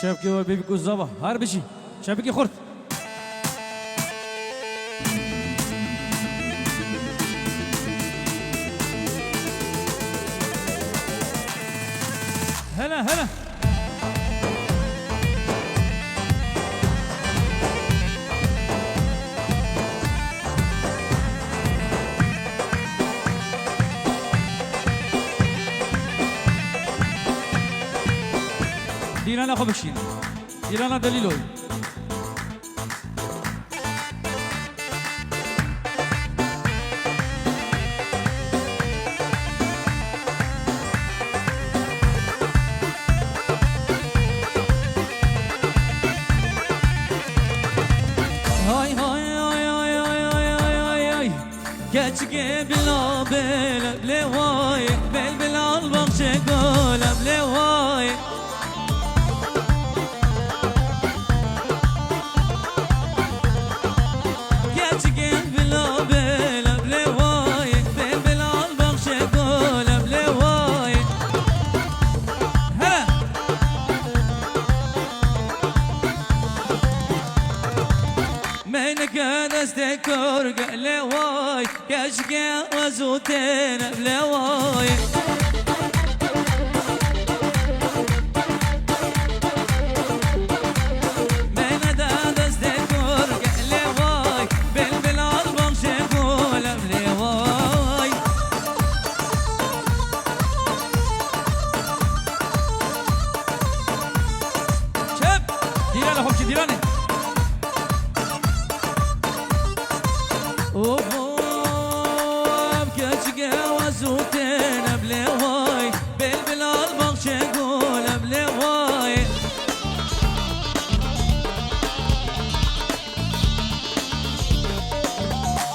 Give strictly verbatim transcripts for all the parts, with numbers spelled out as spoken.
Şevkê we bêbî ku zava her bijî. Şevkê xurt. Hele, hele. Dîlana xwe bikşîne. Dîlana Delîloy. Hay hay hay hay. Keçikê bila bêle lê way, bêl bilal baxşê gole lê way. Keçikê bila bêle lê way, bêl bilal baxşê gole lê way. Hele! Meynike destê kor gelê way, keşke ez û têne lê way. Meyne de destê kor gelê way, bilbil al baxşê gulem lê way. Çep! Dîrane xwe biçin, dîrane. Of, of, keçike wezûtên ev lê way. Bilbil al baxşê gul ev lê way.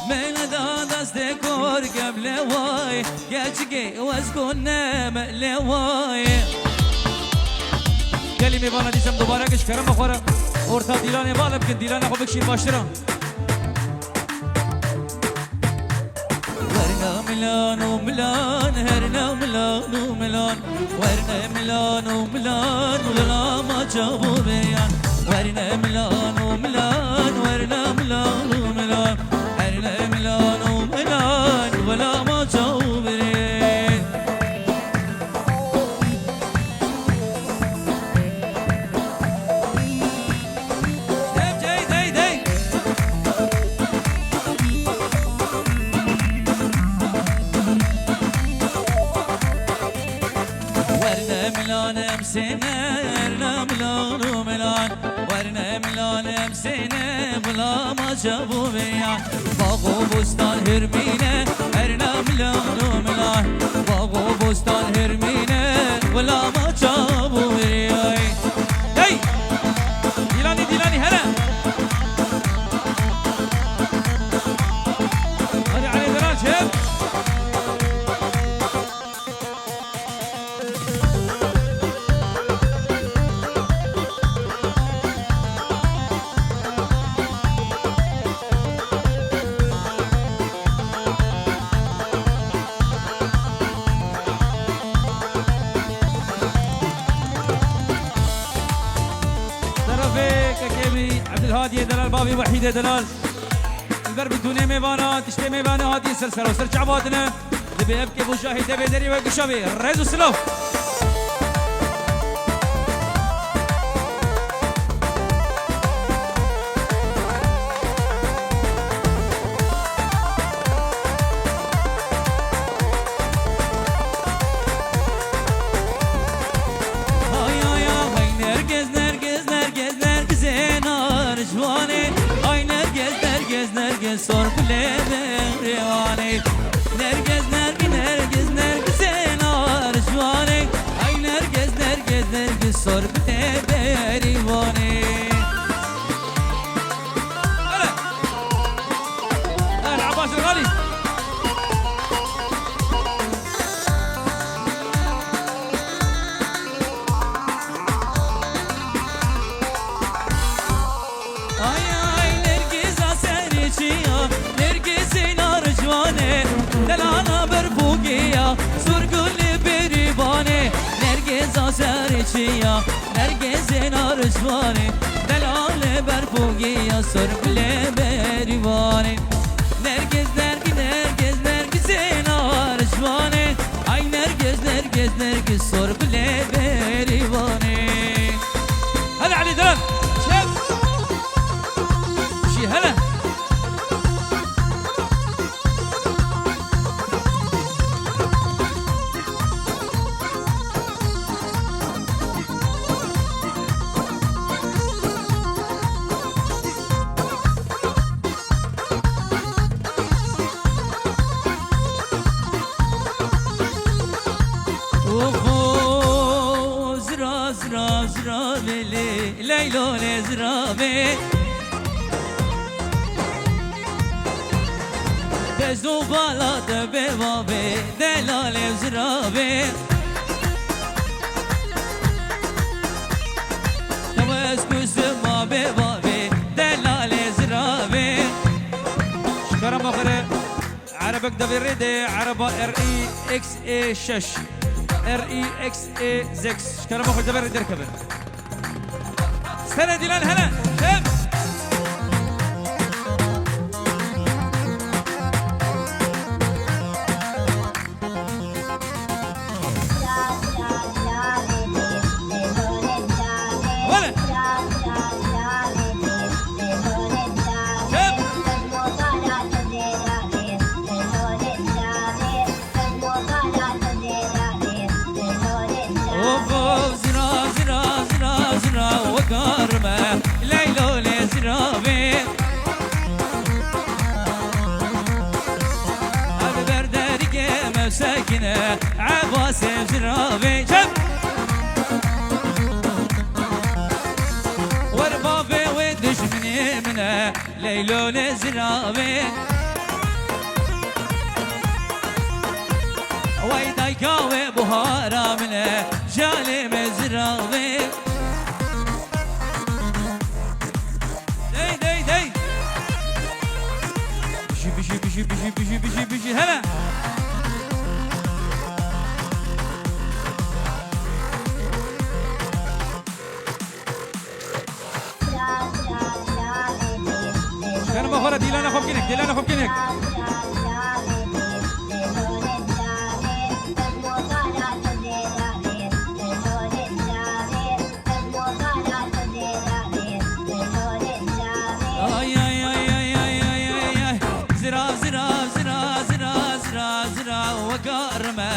Meyne da destê kor ev lê way. Keçikê wez ku neme lê wayê. Gelî mêvana dîsem dubare giş kerema xwe re orta dîlanê bale bikin, dîlana xwe bikşîn baştir e. Werne milan û milan, herne milan û milan. Werne milan û milan, gulama çav û bêyan. Werne milan û milan, werne milan û milan. Herne milan û milan, gulama çaw birê. Hey, hey, hey, hey. Werne milan em sêne, werne milan û milan. Werne milan em sêne, gulama çav û bêyan. Bax û bostan hurmîne, werne milan û milan. Bax û bostan hurmîne, gulama çav û bêyan. Hey! Dîlanî, dîlanî, hele! Hadi, Elî, dîlan çek. Şerefê kekê min Ebdulhadiyê Delal, bavê Wehîdê Delal. Li ber bidûnê mêvana, tiştê mêvana hatiye ser ser û ser çav hatine. Divê ev kêf û şahê devê derê we gişa bê. Rêz û silav. Hay, hay, hay, Nergiz, Nergiz, Nergiz, Nergizê nar ciwanê. Ay Nergiz, Nergiz, Nergiz, sor kulê berê wanê. Nergiz, Nergiz, Nergiz, Nergizê nar ciwanê. Ay Nergiz, Nergiz, Nergiz, sor kulê berê wanê. Hele! Hele, Abbas el Gali. Ay, ay, Nergiza serê çiya, Nergizê nar ciwanê, delala berfûgê ya, sur gulê berîvanê. Nergiza serê çiya, Nergizê nar Vanê, delale berfogê ya sor bile berî vanê. Nergiz, nergiz, nergiz, nergizê narişvanê. Ay nergiz, nergiz, nergiz, sor bile berî vanê. Hadi Elî Diran, çek. Şî hele. Oxo, zira, zira, zira, lê, lê, leylo, lê, zira, bê. Dezdo bala te bê, va bê, delalê, zira, bê. Tewes kusma bê, va bê, delalê, zira, bê. Şikara maxere. Erebek devê rê de, ereba R E X E şeş, R E X E six. Şikara ma xwe devê rê derkevin. Sene Dîlan hele. Hem. Wele. Hem. Of, of, zira, zira, zira, zira, wekar me, Leylo lê zira bê. Hadi ber dergê me sekine, Ebasê zira bê. Çep! Wer bavê wê dijminê min e, Leylo lê ziravê. Wey dayka wê buhara min e, jalê me ziravê. Dey, dey, dey. Bijî, bijî, bijî, hele. Şikene me xwe re dîlana xwe bikinik, dîlana xwe bikinik. Ay, ay, ay, ay, ay, ay, ay, ay. Zira, zira, zira, zira, zira, zira, wekar me.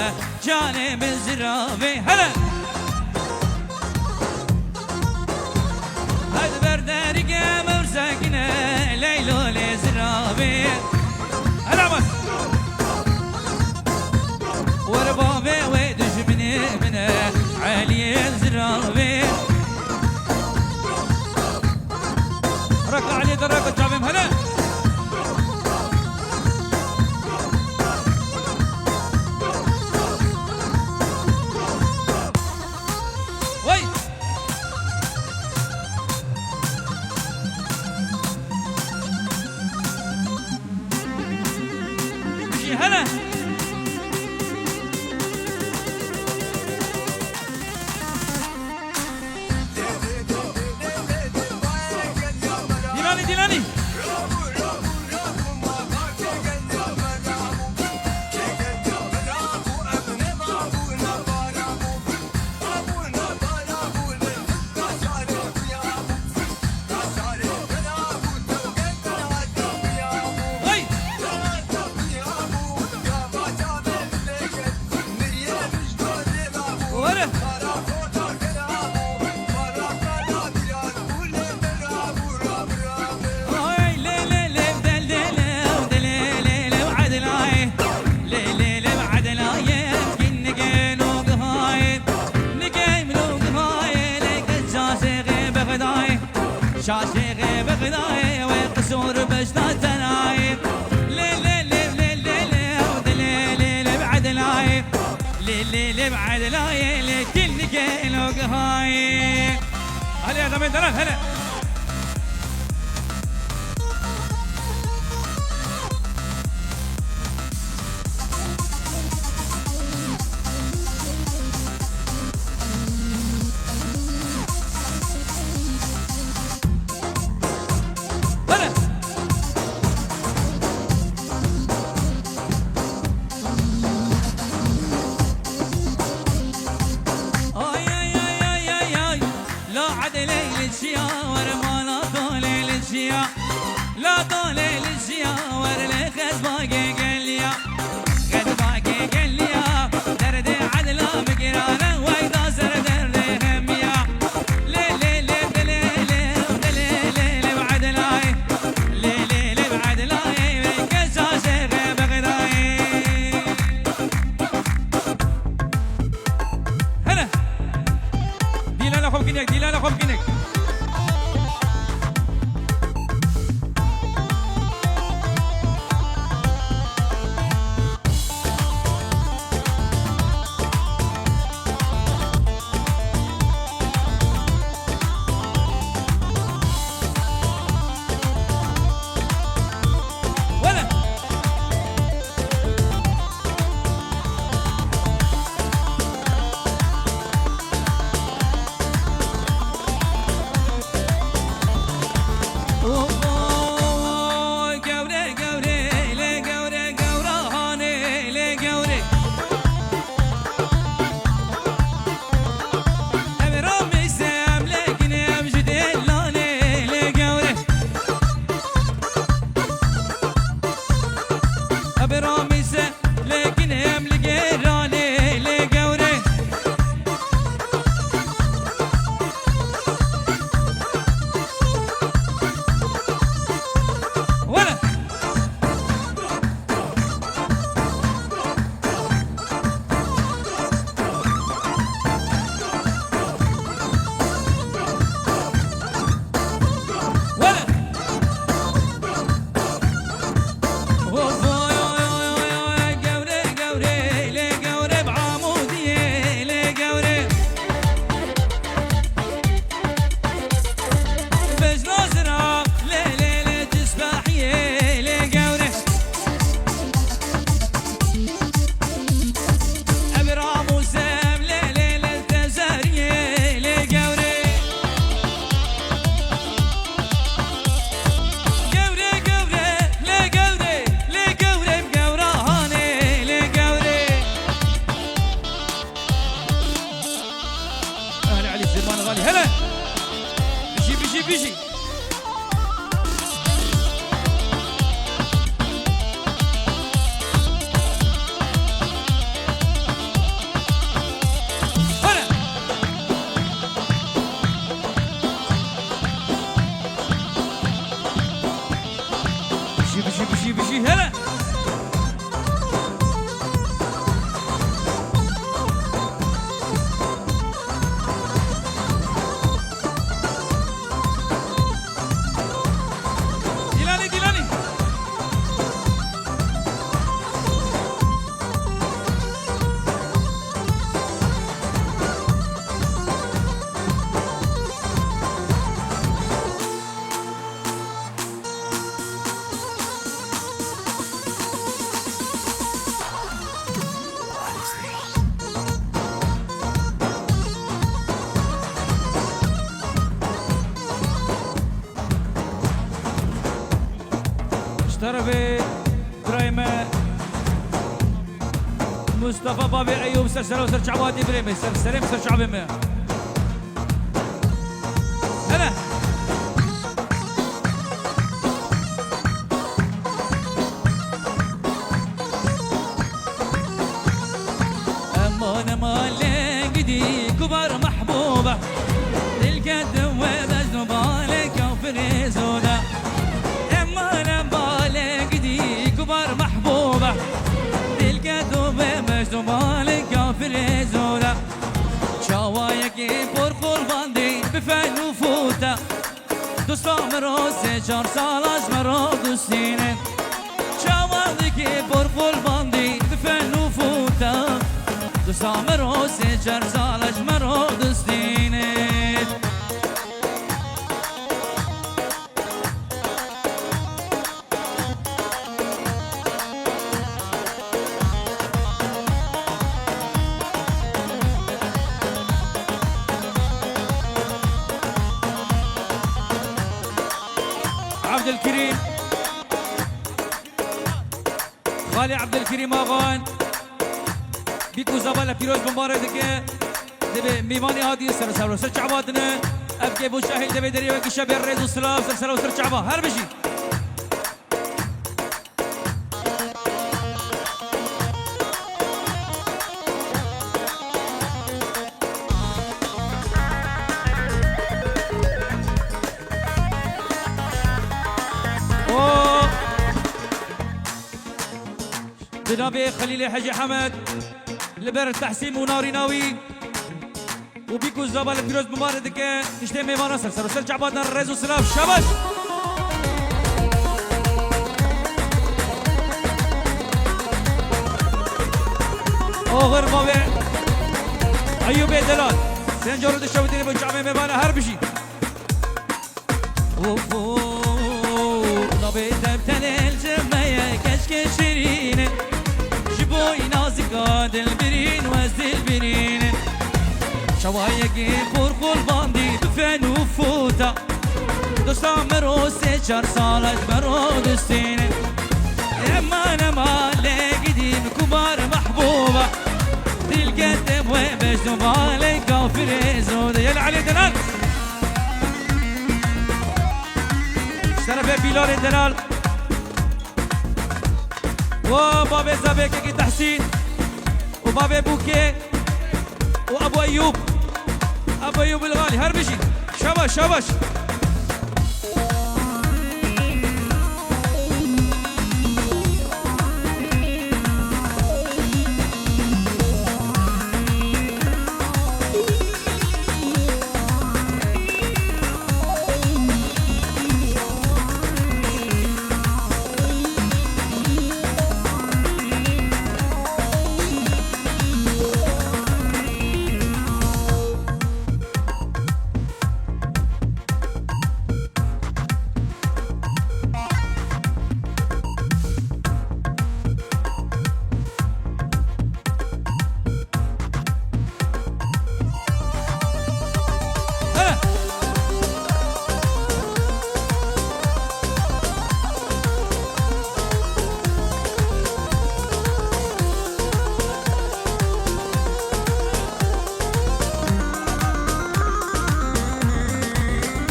Canê min ziravê hele. Haydi ber dergê min sekine, Leylo lê ziravê. Hele bas. Wer bavê wê dijminê min e, Eliyê ziravê. Raka Eliyê de raka çavêm hele. Wey! Jî hele. Dîlanî, Dîlanî. Hey! Were! Ay, lê, lê, lê, del, lê, lê, de, lê, lê, lê, Edilay. Lê, lê, lê, Edilay, gin, gin, o, ghay. Nigê min û gihayê lê ke şaşêxê Bexdayê. Şaşêxê Bexdayê wê qisûr bişta tenayê. Lê, lê, lê, lê, lê, lê, o de lê, lê, lê, bi Edilay. Lê, lê, lê, bi Edilayê lê kil nigê lo gihayê. Hadi adamê danan, hele. Mustafa Bavê Eyûb, ser sera û ser çavatê birê me, ser serê me, ser çavê me. Hele. Ema nema lengidî kubar mehbûba. Dilketim we bezno balê kafirê zoda. Ema nema lengidî kubar mehbûba. Dilketim we bezno balê kafirê zoda. Çawa yekê por qurbandî bi fen û fûta. Dosta min ro sê çar sala ji me ro dustîne. Çawa dikê por qurbandî bi fen û fûta. Dosta min ro sê çar sala ji me ro dustîne. Abdülkerim. Xalê Abdülkerim Ağan. Bîk û zava le pîroz bimbarê dike. Divê mêvanê hatî ser ser ser çavatine. Ev kêf û şahî divê derê wekî şebê rêz û silav ser ser ser çava. Her bijî. O, di navê Xelîlê Hecî Hemed, li ber Tehsîn û narîna wî û bîk û zava li pîroz bimbarê dike, hiştê mêvanan ser ser û ser çavatine rêz û silav. Şabaş! Oxir bavê Eyûbê Delal. Sên caro dişewitîne bo çavê mêvana her bijî. Of, of, navê tevtelê li me ye keşkê şirîne. Ji bo nazika dilbirîn û ez dilbirîne. Çawa yekê xor qurbandî bi fen û fûta. Dosta min ro sê çar sala ji me ro dustîne. Ema nema lê gidî min kumar mehbûba. Dilketim we beş dumalê kafirê zode. Yel Elî Delal. Şerefê Bîlalê Delal. Wa bavê Zebêkekî Tehsîn. Û bavê Bûkê. Û Ebu Eyûb. Ebu Eyûb il-Xalî. Her bijî. Şabaş, şabaş.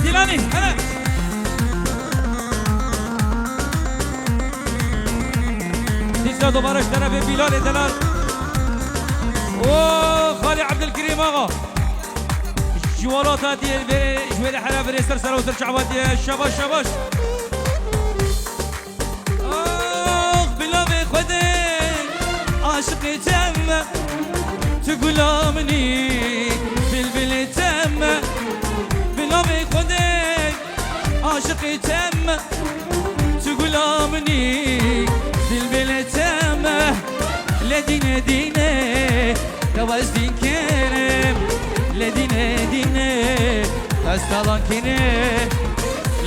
Dîlanî, hele. Dîsa dubare ji terefê Bîlalê Delal û Xalî Ebdilkerîm Axa. Ji welat hatiye, vê, ji wê de here virê ser sera û ser çava diye. Şabaş, şabaş. Ax, bila vê Xwedê, aşiqê te me, tu gula min î, bilbilê te me. Bila vê Xwedê, aşiqê te me, tu gula min î, bilbilê te me. Lê dîne dîne, tewa ez dîn kirim. Lê dîne dîne, ez talan kirim.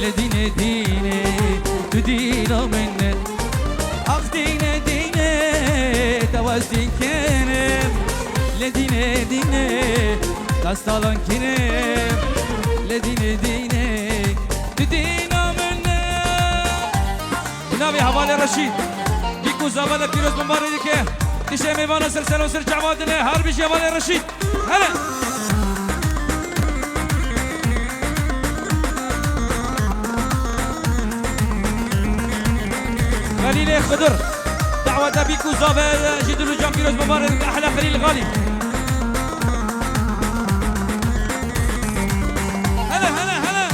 Lê dîne dîne, tu dîna min î. Ax dîne dîne, tewa ez dîn kirim. Lê dîne dîne, ez talan kirim. Lê dîne dîne, tu dîna min î. Bi navê hevalê Reşîd. Bîk û zava le pîroz bimbarê dike. Dişê mêvana ser ser û ser çavan dine, her bijî hevalê Reşîd. Hele. Xelîlê Xidir. Daweta bîk û zave ji dil û can pîroz mubarek, ehla Xelîl Xalî. Hele, hele, hele.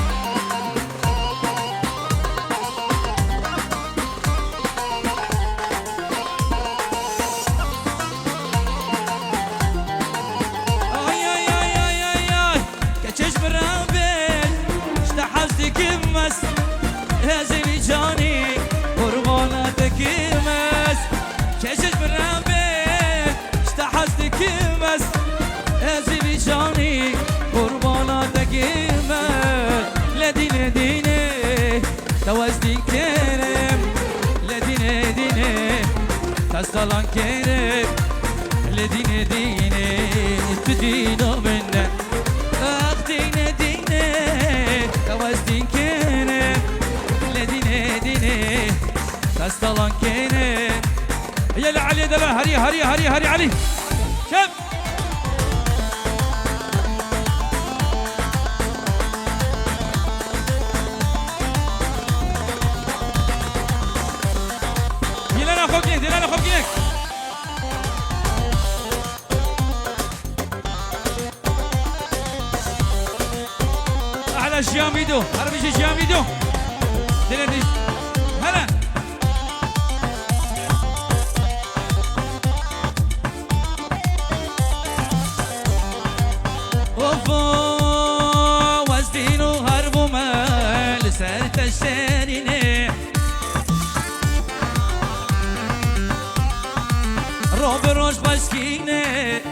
Ay, ay, ay, ay, ay, ay. Keçiş bira bê, işte hez dikim ez. Ez ê vî canî qurbana dikim ez. Keçiş bira bê, işte hez dikim ez. Ez ê vî canî qurbana dikim ez. Le dîne dîne. Tewez dîn kerim, le dîne dîne, testalan kerim, le dîne dîne, tu dîna min e. Ax dîne dîne, tewez dîn kerim, le dîne dîne, testalan kerim. Yele Elî dela, herî, herî, herî, herî Elî. Şef. Dîlana xwe bigînek, dîlana xwe bigînek. Ehla Jiyan Vîdo, her bijî Jiyan Vîdo. Dilê dî. Hele. Ofo, wezdîn û herbûme li ser te şerîne. Ro bi roj xweşkîne,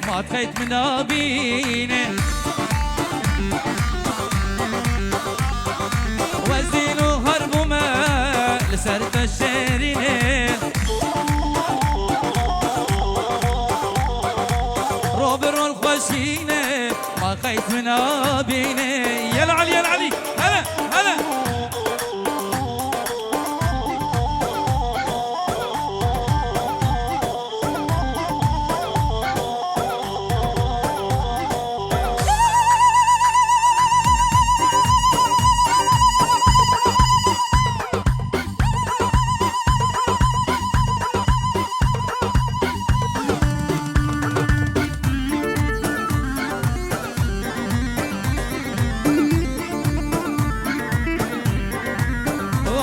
ma xeyt min nabîne. Wezdîn û herbûme li ser te şerîne. Ro bi roj xweşkîne, ma xeyt min nabîne. Yel Elî, yel Elî. Hele, hele.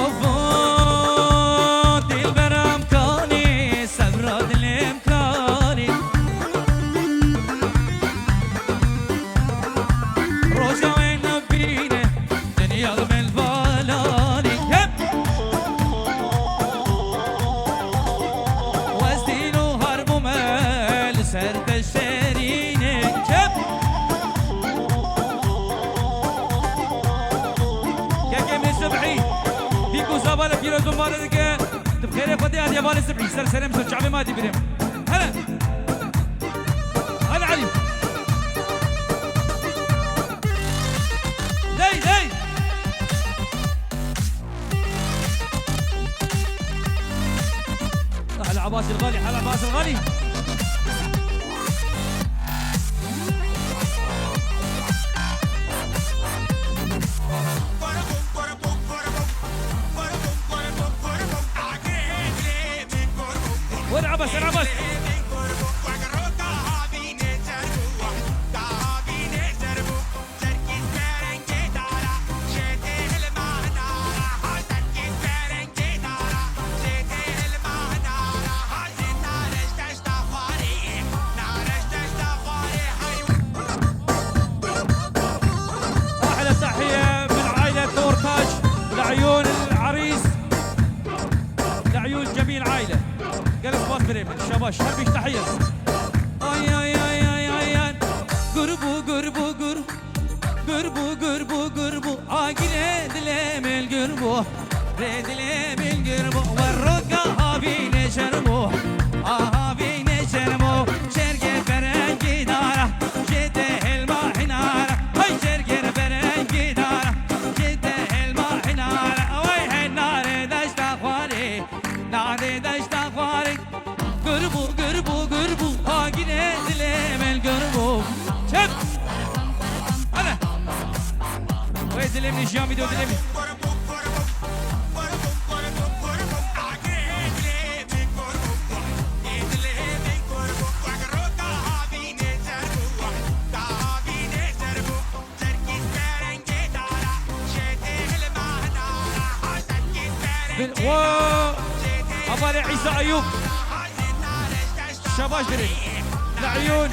Ofo, dilberam kanî, sebra dilêm kanî. Roja wê nabîne, dinya li min valanî. Hep! Wezdîn û herbûme li ser te şerîne. Hep! Kekê min Sibhî, bîk û zava li pîroz û mare dike. Tu bi xêrê xwedê hatiye valê Sibhî. Ser serê min, ser çavê me hatî birê min. Hele! Hele Elî! Dey, dey! هلا عباس الغالي، هلا عباس الغالي. وين عباس؟ وين عباس؟ أحلى تحية من عائلة نور تاج لعيون العريس، لعيون جميع العائلة. Gelek spas birê min. Şabaş. Her bîş tehiye. Ay, ay, ay, ay, ay, ay. Gur bû, gur bû, gur. Gur bû, gur bû, gur bû. A girê dilê min gur bû. Rê dilê min gur bû. Werroka havînê şer bû. A havînê şer bû. Şergê ferengî dara. Jê te hilma hinara. Hay şergê ferengî dara. Jê te hilma hinara. Way hey narê deşta xwarê. Narê deşta xwarê. Gur bû, gur bû, gur Dilê min, jiyan vîdeo dilê min. Bin, wo, hevalê Îsa Eyûb. Şabaş dilê. Li eyûn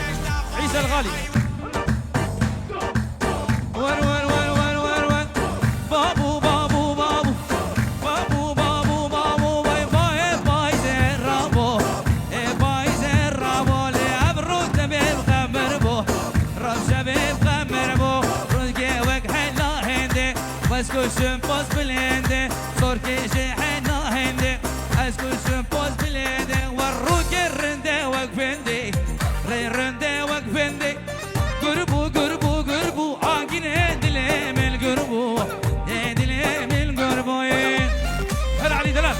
Îsa el Xalî. Wer, wer, wer, wer, wer, wer. Babû, babû, babû. Babû, babû, babû, vay, vay, vay, zerrabo. E, vay, zerrabo, lê ev rûte bê qemir bo. Rewşe bê qemir bo. Rûnge wek hela hêndê. Wez kuşum poz bilêndê. Zorkê jê hena hêndê. Ez kuşum poz bilêndê. Wer rûnge rinde wek vindê. Rê rinde wek vindê. Gurbû, gurbû, gurbû, agînê dilê min gurbû, ê dilê min gurbû, ê. Her Elî Delal.